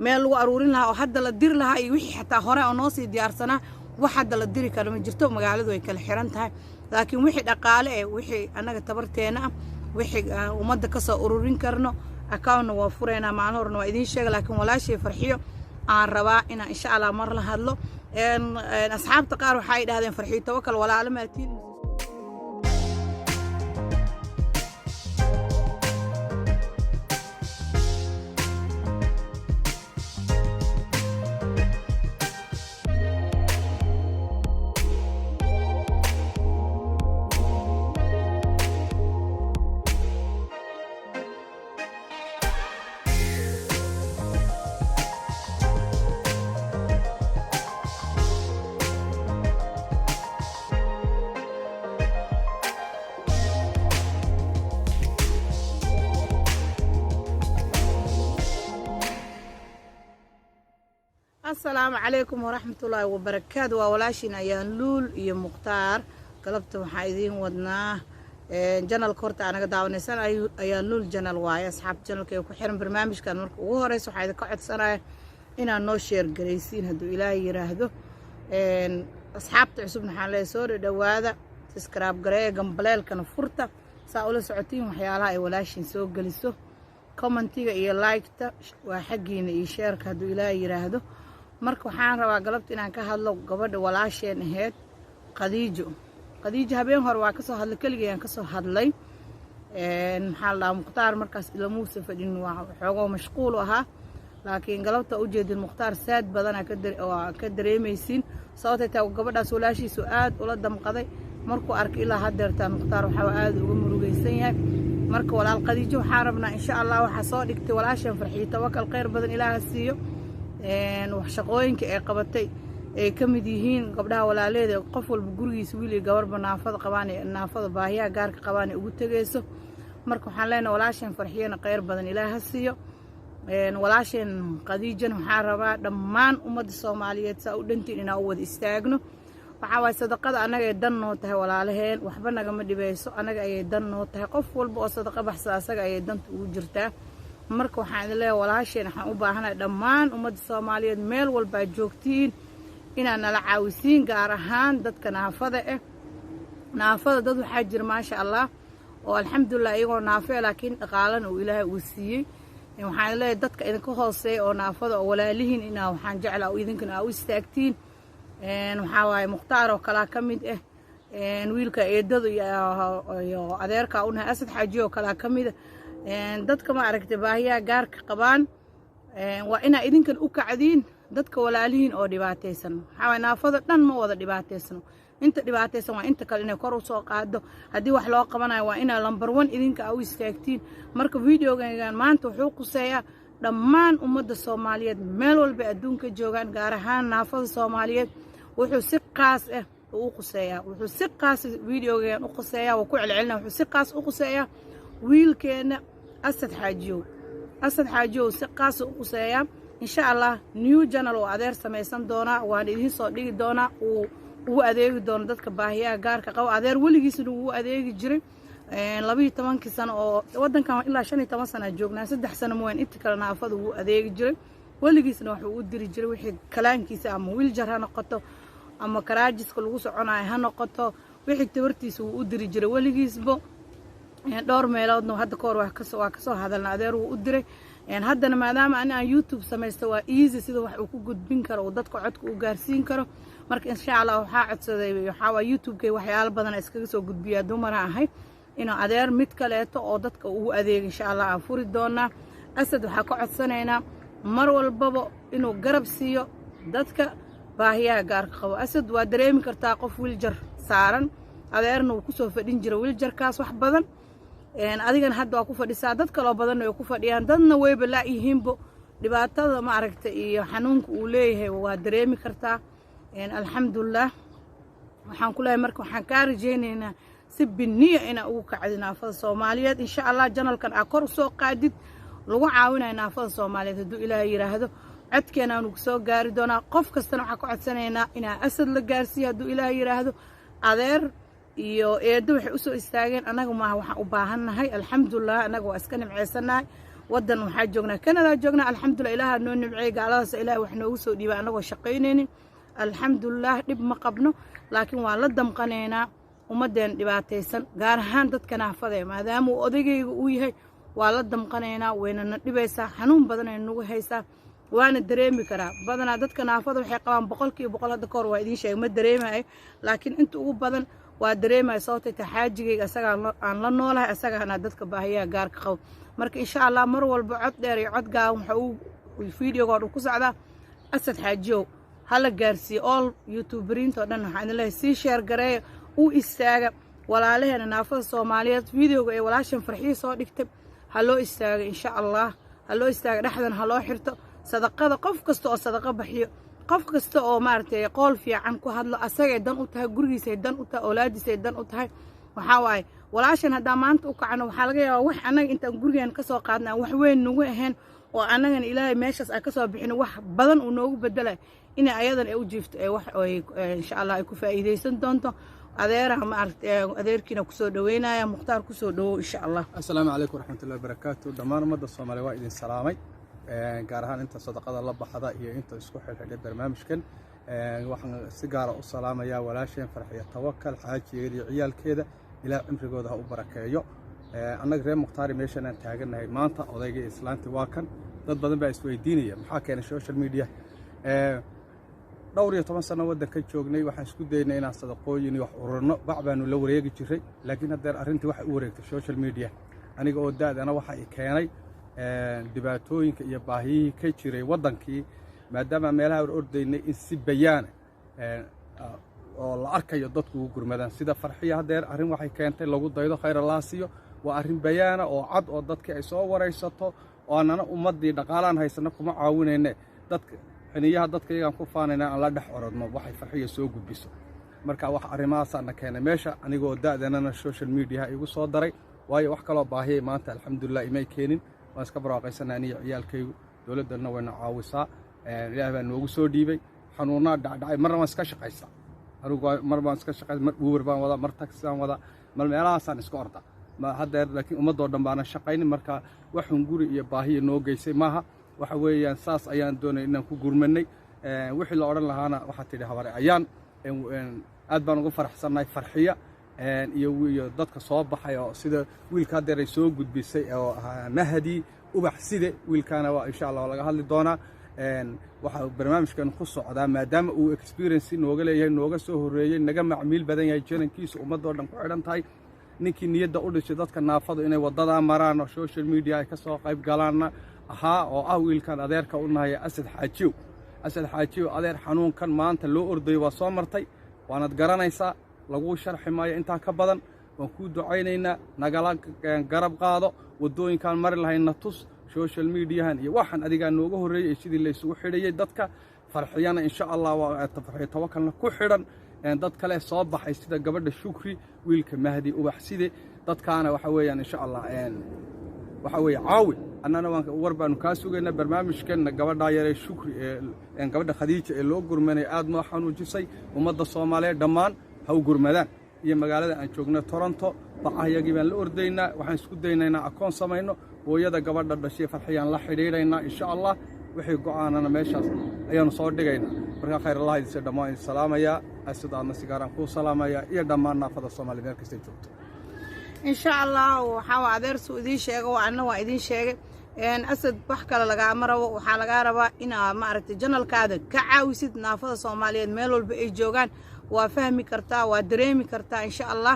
Meel lagu aruurin lahaa oo hadda la diri lahaa iyo wixii xataa hore oo noo sii diyaarsanaa, wax hadda la diri karo ma jirto. Magaaladu way kala xiran tahay, laakiin wixii dhaqaale eh, wixii annaga tabarteena ah, wixii aan ummadda kasoo ururin karno, accountna waa fureynaa. Maalin horena waa idiin sheega, laakiin walaashay Farxiyo aan rabaa inaan insha Allah mar la hadlo. Asxaabta qaar waxay dhahdeen, "Farxiyo Tawakal walaalo maatiin?" Asalaamu calaykum waraxmatullaahi wabarakaatu. Waa walaashiin Ayaan Luul iyo Mukhtaar. Galabta waxaa idiin wadnaa channelka horta anaga daawanaysan, Ayaan Luul channel waaye. Asxaabta channelka ee ku xiran barnaamijkan, marka ugu horeysa waxaa idinka codsanaya inaad noo share garaysiin hadduu Ilaahay yiraahdo. Asxaabta cusubna waxaan leeyahay, soo dhawaada, subscribe gareeya, gambaleelkana furta, saa ula socotiin waxyaalaha ay walaashiin soo geliso. Commentiga iyo liketa waa xaggiina iyo shareka hadduu Ilaahay yiraahdo. Marka waxaan rabaa galabta inaan ka hadlo gabadha walaasheen ahayd, Khadiijo. Khadiijo habeen hore waa kasoo hadlay, keligayaan kasoo hadlay. Maxaa la dhahaa, Mukhtaar markaas ilamuusa fadhin, waa xoogoo mashquul u ahaa. Laakiin galabta ujeedin Mukhtaar saad badanaa ka dareemaysiin, sababtay taa gabadhaas walaashiisu aad ula damqaday markuu arkay. Ilaa haddeertaan Mukhtaar waxaa aad uga murugaysan yahay. Marka walaal Khadiijo waxaan rabnaa insha Allah, waxaa soo dhigtay walaashan Farxiyo Tawakal, khayr badan Ilaaha siiyo, wax shaqooyinka ay qabatay ay ka mid yihiin gabdhaha walaaleeda, qof walba gurigiisa wiil iyo gabarba naafada qabaan, naafada baahiyaha gaarka qabaan ay ugu tegayso. Marka waxaan leenahay walaashan Farxiyana khayr badan Ilaaha siiyo. Walaasheen Khadiijana waxaan rabaa dhammaan ummadda Soomaaliyeed saa u dhantiin inaan u wada istaagno. Waxaa waaye sadaqada annaga ay dan noo tahay walaalaheen, waxba nagama dhibayso, annaga ayay dan noo tahay. Qof walba oo sadaqa baxsada asaga ayay danta ugu jirtaa. Marka waxaan idin leeyahay walaasheen, waxaan u baahanahay dhammaan ummadda Soomaaliyeed meel walbaa joogtiin inaad nala caawisiin, gaar ahaan dadka naafada ah. Naafada dad waxaa jira, maasha Allah, oo alxamdulilah iyagoo naafo eh, laakiin dhaqaalana uu Ilaahay uu siiyey. Waxaan leeyahay dadka idinka hooseeya oo naafada oo walaalihiin inaa waxaan jeclaa idinkana aa u istaagtiin. Waxaa waaye Mukhtaar oo kalaa ka mid ah, wiilka eedadu iyo adeerka unahay, Asad Xaaji oo kalaa ka mid ah. Dadka ma aragtay baahiyaha gaarka qabaan waa inaa idinkan u kacdiin dadka walaalihiin oo dhibaataysan. Waxaa waaye naafada dhan ma wada dhibaataysano, inta dhibaataysan waa inta kale inay kor usoo qaado. Haddii wax loo qabanayo waa inaa number one idinka aa u istaagtiin. Marka videogan maanta wuxuu quseeyaa dhammaan ummadda Soomaaliyeed meel walba adduunka joogaan, gaar ahaan naafada Soomaaliyeed. Wuxuu si qaas ah u quseeyaa, wuxuu si qaas videogan u quseeyaa, waa ku celcelina, wuxuu si qaas u quseeyaa wiilkeena Asad Xaajiyow. Asad Xaajiyow si qaas u quseeyaa. Insha Allah new channel oo adeer samaysan doonaa, waan idiin soo dhigi doonaa, uu ugu adeegi doono dadka baahiyaha gaarka qabo. Adeer weligiisna wuu adeegi jiray 12-kii sano oo waddankan, ilaa 15 sana joognaa, 3 sano mooyaan inta kale naafada wuu adeegi jiray. Weligiisna waxuu u diri jiray wixii kalaankiisa, ama wheelchair ha noqoto ama crutcheska lagu soconayo ha noqoto, wixii tabartiisa wuu u diri jiray weligiisba. Dhowr meeloodna hadda kahor waa kasoo hadalna, adeer wuu u diray. Haddana maadaama ani aan YouTube samaysto, waa easy sida wax uu ku gudbin karo, uu dadka codka uu gaarsiin karo. Marka insha Allah waxaa codsaday, waxaa waa YouTube-kay waxyaalo badan iskaga soo gudbiyaa, dumara ahay, inuu adeer mid kaleeto oo dadka ugu adeego insha Allah aan furi doonaa. Asad waxaa ka codsanaynaa mar walbaba inuu garab siiyo dadka baahiyaha gaarka qabo. Asad waa dareemi kartaa qof wheelchair saaran, adeerna uu kusoo fadhin jira wheelchairkaas wax badan, adigana hadda waa ku fadhisaa, dad kaloo badanna way ku fadhiyaan, dadna wayba laayihiinbo. Dhibaatada ma aragta iyo xanuunka uu leeyahay waa dareemi kartaa. Alxamdulilah waxaan ku leeyahay, marka waxaan kaa rajaynaynaa si biniya inaa ugu kacdi naafada Soomaaliyeed. Insha Allah channelkan aa kor usoo qaadid lagu caawinayo naafada Soomaaliyeed hadduu Ilaahay yidhaahdo. Codkeenaanu soo gaari doonaa, qof kastana waxaan ka codsanaynaa inaa Asad la gaarsiiyo hadduu Ilaahay yidhaahdo. Adeer iyo eeddo waxay usoo istaageen annaga maaha, waxaan u baahannahay alxamdulilah, annaga waa iska nimceysannahay. Waddan waxaa joognaa, Canada joognaa. Alxamdulilah, Ilaaha noo nimceeyey. Gaaladaas Ilahay wax noogu soo dhiibay annagoo shaqaynaynin. Alxamdulilah, dhib ma qabno, laakiin waan la damqanaynaa ummaddeen dhibaataysan, gaar ahaan dadka naafada ee maadaama uu odaygayga uu yahay. Waa la damqanaynaa, waynana dhibaysaa, xanuun badanay nagu haysaa, waana dareemi karaa. Badanaa dadka naafada waxay qabaan 100%. Hadda kahor waa idiin sheegay, ma dareemayo, laakiin inta ugu badan waa dareemaya, sababtay tahay xaajigayga asagaa aan la noolahay, asagaana dadka baahiyaha gaarka qabo. Marka insha Allah mar walba cod dheer iyo cod gaaban waxa uu videoga dhan ku socdaa Asad Xaajiyow hala gaarsiiyo. All youtuberiinta oo dhan waxaan idin leeyahay, sii share gareeya, u istaaga walaalaheena naafada Soomaaliyeed. Videoga ee walaashan Farxiyo soo dhigtay ha loo istaaga, insha Allah ha loo istaaga, dhexdan ha loo xirto sadaqada. Qof kasta oo sadaqa bixiyo, qof kasta oo maaragtay qool fiican ku hadlo, asagay dan u tahay, gurigiisay dan u tahay, oolaadiisay dan u tahay. Waxaa waaye, walaashan haddaa maanta u kacno, waxaa laga yaabaa wax annaga intaan gurigeen ka soo qaadna aan wax weyn nagu ahayn, oo annagana Ilaahay meeshaas aan ka soo bixino, wax badan uu noogu bedelay, inay ayadan ay u jiifto ee wax ay insha Allah ay ku faa'iidaysan doonto. Adeeraha maaragtay, adeerkiina kusoo dhaweynaya. Mukhtaar, kusoo dhawow insha Allah. Asalaamu calaykum waraxmatullahi wabarakaatu. Dhammaan ummadda Soomaaliya waa idin salaamay, gaar ahaan inta sadaqada la baxda iyo inta isku xidhxidhay barnaamijkan. Waxaan si gaara u salaamayaa walaasheen Farxiyo Tawakal, xaajigeeda iyo ciyaalkeeda. Ilaah cimrigooda ha u barakeeyo. Annaga reer Mukhtaari meeshan aan taagannahay maanta, odayga iyo islaanti waa kan. Dad badan baa isweydiinaya maxaa keenay social media. Dhowr iyo toban sano waddanka joognay, waxaan isku daynay inaan sadaqooyin iyo wax ururno, bac baanu la wareegi jiray, laakiin haddeer arrintii waxay u wareegtay social media. Aniga oo da'dana waxa i keenay dhibaatooyinka iyo baahiyihii ka jiray waddankii, maadaama meelaha or ordaynay in si bayaana oo la arkayo dadku ugu gurmadaan sida Farxiya. Haddeer arrin waxay keentay lagu daydo, khayr allaa siiyo. Waa arrin bayaana oo cad oo dadkii ay soo waraysato, oo annana ummaddii dhaqaalaan haysano kuma caawinayne, dadka xiniyaha dadka iyagaan ku faanayna aan la dhex orodno waxay Farxiya soo gudbiso. Marka wax arrimahaasaana keenay meesha, anigoo da'danana social mediaha igu soo daray, waayo wax kaloo baahiyay maanta alxamdulilah imay keenin. Waan iska barwaaqaysana aniyo ciyaalkaygu, dowladdanna wayna caawisaa, Ilaah baa noogu soo dhiibay. Xanuunaa dhacdhacay, marna waan iska shaqaysaa anigu, mar baan iska shaqay, mar Uber baan wadaa, mar taxi baan wadaa, mar meelahaasaan iska orda haddeer, laakiin ummaddoo dhan baana shaqaynin. Marka waxun guri iyo baahiya noo geysay maaha, waxa weeyaan saas ayaan doonay inaan ku gurmanay. Wixii la odhan lahaana waxaa tidhi habare ayaan. Aad baan ugu faraxsannahay Farxiya iyo dadka soo baxay, oo sida wiilka haddeer ay soo gudbisay oo ahaa Mahdi Ubax Side. Wiilkaana waa insha Allah laga hadli doonaa. Waxaa barnaamijkan ku socdaa maadaama uu experience nooga leeyahay, nooga soo horreeyey, naga macmiil badan yahay, janankiisa ummadoo dhan ku xidhan tahay, ninkii niyadda u dhishay dadka naafadu inay waddadaa maraan oo social media ay ka soo qayb galaanna ahaa, oo ah wiilkan adeerka u nahay, Asad Xaajiyow. Asad Xaajiyow, adeer, xanuunkan maanta loo ordayo waa soo martay, waanad garanaysaa, laguu sharxi maayo intaa ka badan. Waan kuu ducaynaynaa, nagala garab qaado waddooyinkaan mari lahayna, tus social mediahan iyo waxaan adigaa nooga horreeyey sidii laysugu xidhayey dadka. Farxiyana insha Allah waa Farxiyo Tawakalna ku xidhan dad kale soo baxay, sida gabadha Shukri, wiilka Mahdi Ubax Side. Dadkaana waxa weeyaan insha Allah waxa weeye caawi, annana waan war baanu kaa sugaynaa. Barnaamijkanna gabadhaa yaree Shukri ee gabadha Khadiija ee loo gurmanay aad noo xanuujisay. Ummadda Soomaaliyeed dhammaan ha u gurmadaan, iyo magaalada aan joogno Toronto bacahayagii baan la ordaynaa. Waxaan isku daynaa inaan akoon samayno, hooyada gabadha dhashay Farxiyaan la xidhiidhaynaa insha Allah, wixii go'aanana meeshaas ayaanu soo dhigaynaa. Markaa khayr Allah idinse, dhammaan idin salaamayaa. Asad, aadna sigaaraan kuu salaamayaa, iyo dhammaan naafada Soomaaliya meel kastay joogto. Insha Allah waxaa adeer suu idiin sheego, anna waa idiin sheegay. Asad, wax kale lagaama rabo, waxaa lagaa rabaa inaa maaragtay channelkaada ka caawisid naafada Soomaaliyeed meel walba ay joogaan. Waa fahmi kartaa, waa dareemi kartaa. Insha Allah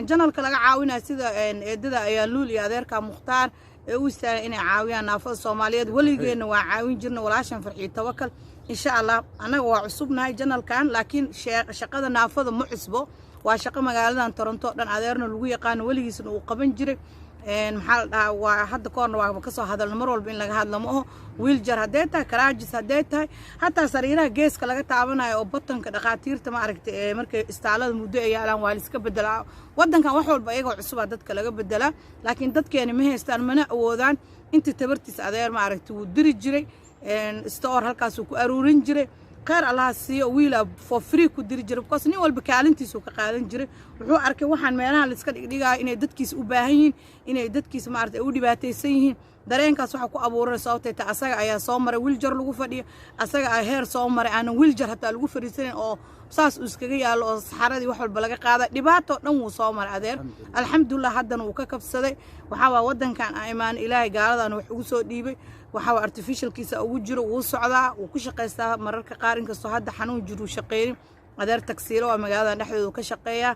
channelka laga caawinaya sida eedada ayaa Luul iyo adeerka Mukhtaar ee u istaagay inay caawiyaan naafada Soomaaliyeed. Weligeenna waa caawin jirna walaashan Farxiyo Tawakal. Insha Allah annaga waa cusubnahay channelkan, laakiin shaqada naafada ma cusbo, waa shaqo magaaladan Toronto dhan adeerna lagu yaqaano, weligiisna uu qaban jiray. Maxaa la dhahaa, waa hadda ka horna waaba kasoo hadalna, mar walba in laga hadla ma aho. Wheelchair hadday tahay, crutches hadday tahay, hataa sariiraha geeska laga taabanayo oo batanka dhakhaatiirta ma aragtay ee markay istaalada muddo ay yaalaan waa liska bedelaa. Waddankan wax walba iyagoo cusubaa dadka laga bedelaa, laakiin dadkeeni ma haystaan mana awoodaan. Intii tabartiis adeer ma aragtay wuu diri jiray store, halkaasuu ku aruurin jiray. Kheyr Allaha siiyo, wiila for free ku diri jiray, because nin walba kaalintiisuu ka qaadan jiray. Wuxuu arkay waxaan meelaha la iska dhigdhigaayo inay dadkiisa u baahan yihiin, inay dadkiisa maaragtay u dhibaataysan yihiin. Dareenkaas waxa ku abuuray sababtay ta asaga ayaa soo maray wheelchair lagu fadhiyo, asaga ay heer soo maray aanan wheelchair hataa lagu fariisanayn oo saas uu iskaga yaalo oo saxaradii wax walba laga qaaday. Dhibaato dhan wuu soo maray adeer, alxamdulilah, haddana wuu ka kabsaday. Waxaa waa waddankan aan imaan, Ilaahay gaaladan wax ugu soo dhiibay. Waxaa waa artificialkiisa ugu jiro, wuu socdaa, wuu ku shaqaystaa mararka qaar, inkastoo hadda xanuun jiruu shaqeynin. Adeer tagsiilo waa, magaaladan dhexdeeda uu ka shaqeeyaa,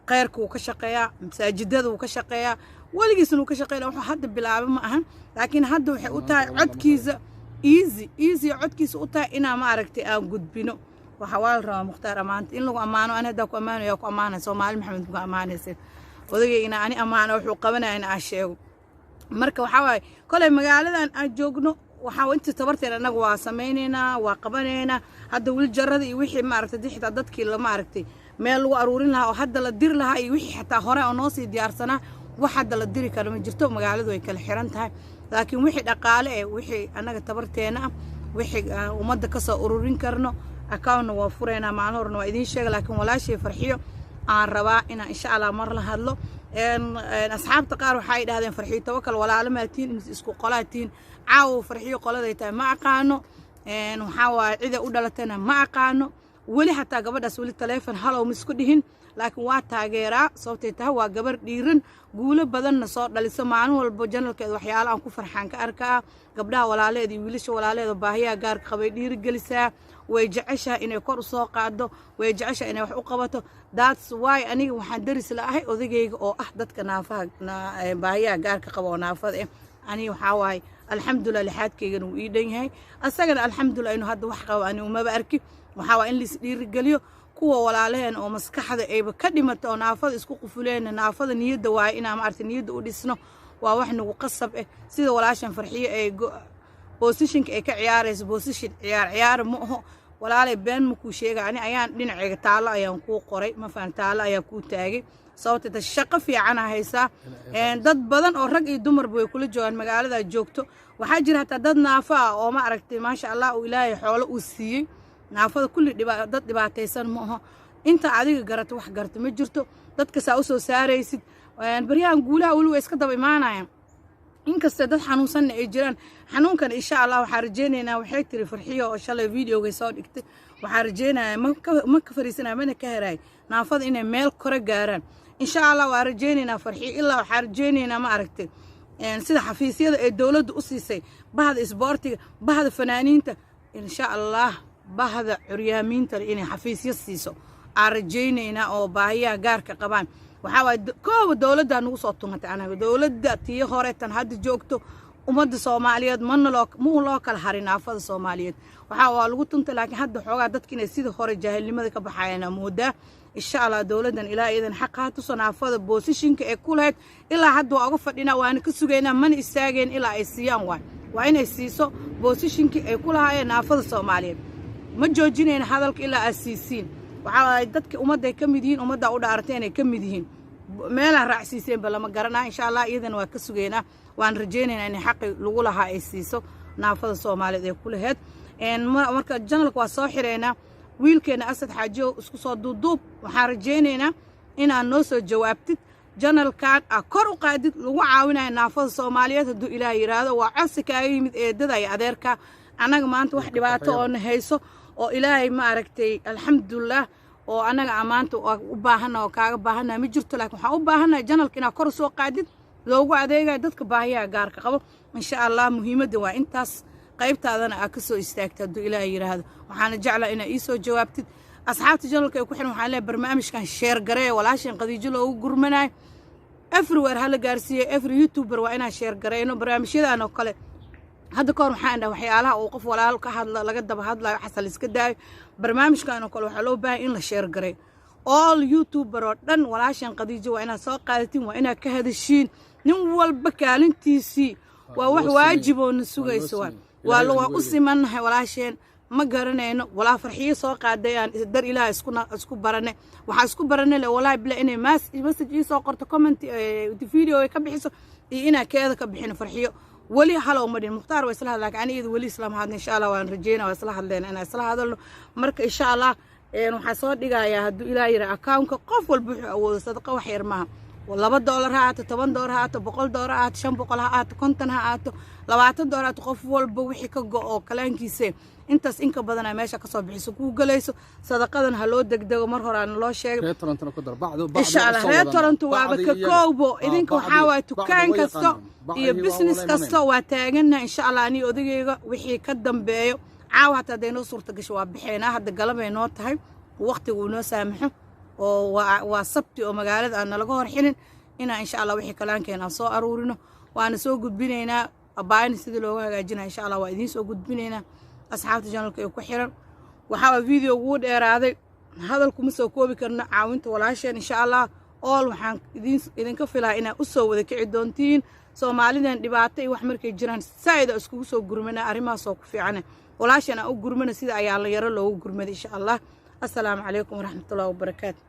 kheyrka wuu ka shaqeeyaa, masaajidada wuu ka shaqeeyaa, weligiisna wuu ka shaqeynaya. Wuxuu hadda bilaabay ma ahan, laakiin hadda waxay u tahay codkiisa easy easy codkiisa u tahay inaa, ma aragtay, aan gudbino. Waxaa waa la rabaa, Mukhtaar, ammaanta in lagu ammaano. Ani haddaa ku ammaanayo, yaa ku ammaanay? Soomaali Maxamed ku ammaanaysa odagay ina ani ammaano wuxuu qabanaya in aan sheego. Marka waxaa waaye, kolay magaaladan aan joogno, waxaa intii tabarteen annaga waa samaynaynaa, waa qabanaynaa. Hadda wheelchairada iyo wixii, maaragtay, dii xitaa dadkii la, maaragtay, meel lagu aruurin lahaa oo hadda la diri lahaa iyo wixii xitaa hore oo noo sii diyaarsanaa, wax hadda la diri karo ma jirto, magaaladu way kala xiran tahay. Laakiin wixii dhaqaale eh, wixii annaga tabarteena ah, wixii aan ummadda kasoo ururin karno, accountna waa fureynaa. Maalin horena waa idiin sheega, laakiin walaashay Farxiyo aan rabaa inaan insha Allah mar la hadlo. Asxaabta qaar waxay dhahdeen, "Farxiyo Tawakal walaalo maatiin mise isku qolaatiin?" Caawo Farxiyo qoladay tahay ma aqaano. Waxaa waaye cida u dhalatana ma aqaano weli, xataa gabadhaas weli taleefon halow ma isku dhihin, laakiin waa taageeraa. Sababtay tahay waa gabar dhiiran, guulo badanna soo dhaliso. Maalin walba channelkeeda waxyaalo aan ku farxaan ka arkaa. Gabdhaha walaaleeda iyo wiilasha walaaleeda baahiyaha gaarka qabay dhiirigelisaa. Way jeceshahay inay kor u soo qaado, way jeceshahay inay wax u qabato. That's why aniga waxaan daris la ahay odagayga oo ah dadka naafaha, baahiyaha gaarka qaba oo naafada ah. Aniga waxaa waaye, alxamdulilah, lixaadkaygana wuu ii dhan yahay, asagana alxamdulilah inuu hadda wax qabo ani umaba arki. Waxaa waa in lais dhiirigeliyo kuwa walaalaheen oo maskaxda ayba ka dhimata oo naafada isku qufuleen. Naafada niyadda waaye, inaa, maaragtay, niyadda u dhisno waa wax nagu qasab eh. Sida walaashan Farxiyo ay positionka ay ka ciyaarayso, position ciyaar ciyaar ma aho, walaalay. Been ma kuu sheega, ani ayaan dhinacayga taallo ayaan kuu qoray, ma fahan? Taallo ayaa kuu taagay, sababta ta shaqo fiicana haysaa. Dad badan oo rag iyo dumarba way kula joogaan magaalada joogto. Waxaa jira hataa dad naafo ah oo, ma aragtay, maasha Allah, uu Ilaahay xoolo uu siiyey. Naafada kulli dad dhibaataysan ma aho. Inta adiga garato wax garta ma jirto. Dadka saa usoo saaraysid baryahan guulaha weli way iska daba imaanayaan, inkastoo dad xanuunsanna ay jiraan. Xanuunkan insha Allah waxaa rajeynaynaa, waxay tiri Farxiyo oo shalay videogay soo dhigtay, waxaa rajeynayaa ma ka fariisanaya mana ka heraay naafada inay meel kore gaaraan. Insha Allah waa rajeynaynaa, Farxiyo, ilaa waxaa rajeynaynaa, ma aragtay, sida xafiisyada ee dowladda u siisay bahda isboortiga, bahda fanaaniinta, insha Allah bahda curyaamiintana inay xafiisyo siiso aan rajaynaynaa oo baahiyaha gaarka qabaan. Waxaa waaye, kooba dowladdaa nagu soo tumatay anaga, dowladda tii hore tan hadda joogto, ummadda Soomaaliyeed mana loo muu loo kala harin. Naafada Soomaaliyeed waxaa waa lagu tuntay, laakiin hadda xoogaa dadka inay sidii hore jaahilnimada ka baxayaan moodaa. Insha Allah dowladdan ilaa iyadan xaqa ha tuso naafada positionka ee ku lahayd. Ilaa hadda waa uga fadhinaa, waana ka sugaynaa, mana istaageen ilaa ay siiyaan. Waay waa inay siiso positionkii ay ku lahaayeen naafada Soomaaliyeed. Ma joojinayna hadalka ilaa aad siisiin. Waxaa waaye dadka ummadday ka mid yihiin, ummaddaa u dhaaratay inay ka mid yihiin, meelaa raacsiiseenba lama garanaa. Insha Allah iyadana waa ka sugaynaa, waan rajaynaynaa inay xaqi lagu lahaa ay siiso naafada Soomaaliyeed ee ku laheyd. Marka channelka waa soo xireynaa. Wiilkeena Asad Xaajiyo, isku soo duuduub, waxaan rajaynaynaa inaad noo soo jawaabtid, channelkan aa kor u qaadid lagu caawinayo naafada Soomaaliyeed, hadduu Ilaah yidhaahdo. Waa codsi kaaga yimid eedada iyo adeerka. Annaga maanta wax dhibaato oo na hayso oo Ilaahay, ma aragtay, alxamdulilah, oo annaga maanta u baahana oo kaaga baahana ma jirto, laakiin waxaan u baahanahay channelka inaad kor soo qaadid loogu adeegayo dadka baahiyaha gaarka qabo. Insha Allah muhiimadda waa intaas, qaybtaadana aad ka soo istaagta, hadduu Ilaahay yidhaahdo. Waxaana jeclaa inaad ii soo jawaabtid. Asxaabta channelka ay ku xiran waxaan leeyahay, barnaamijkan share garee, walaashan Qadiijo loogu gurmanayo everywhere hala gaarsiiyo. Every youtuber waa inaan share gareyno barnaamijyadan oo kale. Hadda kahor waxaan dhahay, waxyaalaha uu qof walaal ka hadla laga daba hadlayo waxaas la iska daayo. Barnaamijkan oo kale waxaa loo baahan in la share gareeyo, all youtuber oo dhan. Walaashan Qadiijo waa inaad soo qaadatiin, waa inaad ka hadashiin, nin walba kaalintiisii. Waa wax waajib oo na sugayso. Waa u simannahay walaasheen. Ma garanayno walaa Farxiyo soo qaaday aan dar Ilaah isku baranay. Waxaa isku baranay le, walaahi bila, inay message ii soo qorto, comment video ay ka bixiso iyo inaa keeda ka bixino. Farxiyo weli halow ma dhihin. Mukhtaar waa isla hadla, laakiin aniga weli islama hadlin. Insha Allah waan rajeynaa, waa isla hadleyna inaan isla hadalno. Marka insha Allah waxaa soo dhigayaa, hadduu Ilaah yira, accountka. Qof walba wuxuu awoodo sadaqa, wax yar maaha. $2 ha ahaato, $10 ha ahaato, $100 ha ahaato, 500 ha ahaato, 50 ha ahaato, $20 ha ahaato, qof walba wixii ka go-o kalaankiise intaas inka badanaa meesha kasoo bixiso kuu galayso. Sadaqadan ha loo degdego, mar horaana loo sheegay. Reer Torontona ku dar bacdu. Insha Allah, reer Toronto waaba ka koowbo. Idinka waxaa waaye dukaan kasto iyo business kasto waa taagana, insha Allah. Anii odagayga wixii ka dambeeyo caawa hataa hadday noo suurta gasho waa baxeynaa. Hadda galabay noo tahay, waqtiga uu noo saamaxo oo waa Sabti oo magaalada aan nalaga hor xinin, inaa insha Allah wixii kalaankeen aan soo aruurino, waana soo gudbinaynaa. Abaayana sidii looga hagaajinaya insha Allah waa idiin soo gudbinaynaa. Asxaabta channelka ee ku xiran, waxaa video ugu dheeraaday, hadal kuma soo koobi karno caawinta walaasheen. Insha Allah ool waxaan idinka filaa inaa usoo wada kici doontiin. Soomaalidan dhibaato iyo wax markay jiraan saa'id a iskugu soo gurmana, arrimahaasoo ku fiicane walaasheen aan u gurmana sida ayaa la yaro loogu gurmaday, insha Allah. Assalaamu calaykum waraxmatullahi wabarakaatu.